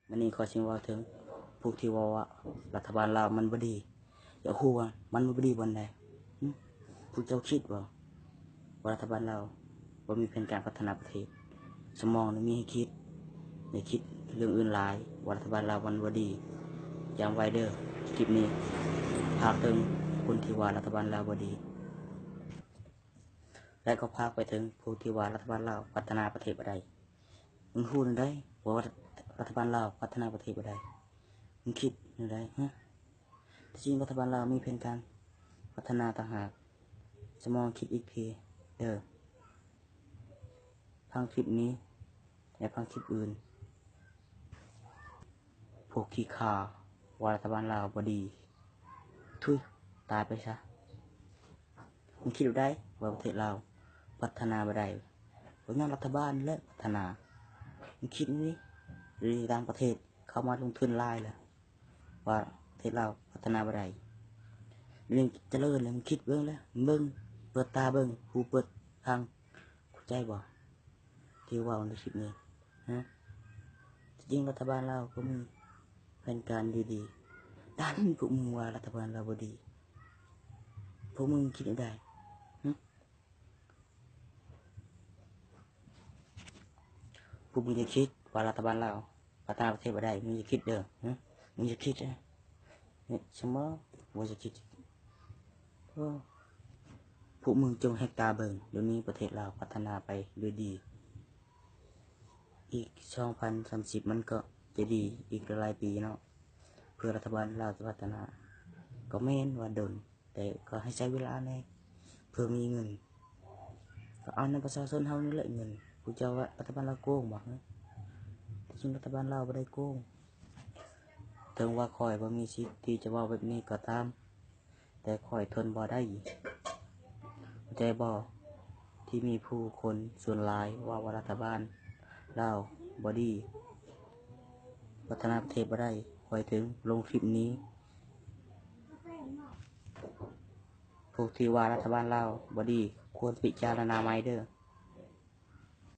ມື້ນີ້ຂ້ອຍຊິເວົ້າເຖິງພວກທີ່ເວົ້າວ່າລັດຖະບານລາວມັນບໍ່ດີ. ຢາກຮູ້ວ່າມັນບໍ່ດີບ່ອນໃດ? ຫຶ? ພວກເຈົ້າຄິດບໍ່ວ່າລັດຖະບານລາວບໍ່ມີແຜນການພັດທະນາປະເທດ? ສະໝອງນີ້ມີໃຫ້ຄິດ, ຢ່າຄິດເລື່ອງອື່ນຫຼາຍ ວ່າລັດຖະບານລາວມັນບໍ່ດີ. ຈຳໄວ້ເດີ້, ຄລິບນີ້ຝາກເຖິງຄົນທີ່ວ່າລັດຖະບານລາວບໍ່ດີ ແລະ ກໍຝາກໄປເຖິງພວກທີ່ວ່າລັດຖະບານລາວພັດທະນາປະເທດບໍ່ໄດ້. ມຶງຮູ້ແນວໃດວ່າລັດຖະບານລາວພັດທະນາປະເທດບໍ່ໄດ້? ມຶງຄິດແນວໃດ? ຮະ? ທີ່ຈິງລັດຖະບານລາວມີແຜນການພັດທະນາຕ່າງຫາກ. ສະໝອງຄິດອີກທີເດີ້. ຟັງຄລິບນີ້ ແລະ ຟັງຄລິບອື່ນ. ພວກຂີ້ຂ້າວ່າລັດຖະບານລາວບໍ່ດີ. ທຸຍ, ຕາຍໄປຊະ. ມຶງຄິດແນວໃດວ່າປະເທດລາວພັດທະນາບໍ່ໄດ້? ກໍຍ້ອນລັດຖະບານແຫຼະພັດທະນາ. ມຶງຄິດນີ້, ຢູ່ຕ່າງປະເທດເຂົ້າມາລົງທຶນຫຼາຍແລ້ວ ວ່າປະເທດລາວພັດທະນາບໍ່ໄດ້. ດຽວນີ້ຈະເລີນແລ້ວ, ມຶງຄິດເບິ່ງແລ້ວ, ເບິ່ງ, ເປີດຕາເບິ່ງ, ຫູເປີດຟັງ, ເຂົ້າໃຈບໍ່? ທີ່ເວົ້າໃນຄລິບນີ້ ຮະ? ທີ່ຈິງລັດຖະບານລາວກໍມີແຜນການດີໆ, ດັນພວກມຶງວ່າລັດຖະບານລາວບໍ່ດີ. ພວກມຶງຄິດແນວໃດ? ຫຶ? ພວກມຶງຢ່າຄິດວ່າລັດຖະບານລາວພັດທະນາປະເທດບໍ່ໄດ້. ມຶງຢ່າຄິດເດີ້. ຫຶ? ມຶງຢ່າຄິດເດີ້. ນີ້ ສະໝອງບໍ່ຢາກຄິດ. ໂອ້ ພວກມຶງຈົ່ງແຫກຕາເບິ່ງ, ດຽວນີ້ປະເທດລາວພັດທະນາໄປດ້ວຍດີ. ອີກສອງພັນສາມສິບມັນກໍຈະດີອີກຫຼາຍປີເນາະ, ເພື່ອລັດຖະບານລາວຈະພັດທະນາ. ກໍແມ່ນວ່າດົນ, ແຕ່ກໍໃຫ້ໃຊ້ເວລາແດ່ ເພື່ອມີເງິນ. ກໍເອົານຳປະຊາຊົນເຮົານີ້ແຫຼະເງິນ. ພວກເຈົ້າວ່າລັດຖະບານລາວໂກງບໍ່? ແຕ່ຈິງລັດຖະບານລາວບໍ່ໄດ້ໂກງ. ເຖິງວ່າຂ້ອຍບໍ່ມີສິດທີ່ຈະເວົ້າແບບນີ້ກໍຕາມ, ແຕ່ຂ້ອຍທົນບໍ່ໄດ້. ເຂົ້າໃຈບໍ່? ທີ່ມີຜູ້ຄົນສ່ວນຫຼາຍເວົ້າວ່າລັດຖະບານລາວບໍ່ດີ, ພັດທະນາປະເທດບໍ່ໄດ້. ຂ້ອຍຈຶ່ງລົງຄລິບນີ້. ພວກທີ່ວ່າລັດຖະບານລາວບໍ່ດີ ຄວນພິຈາລະນາໃໝ່ເດີ້.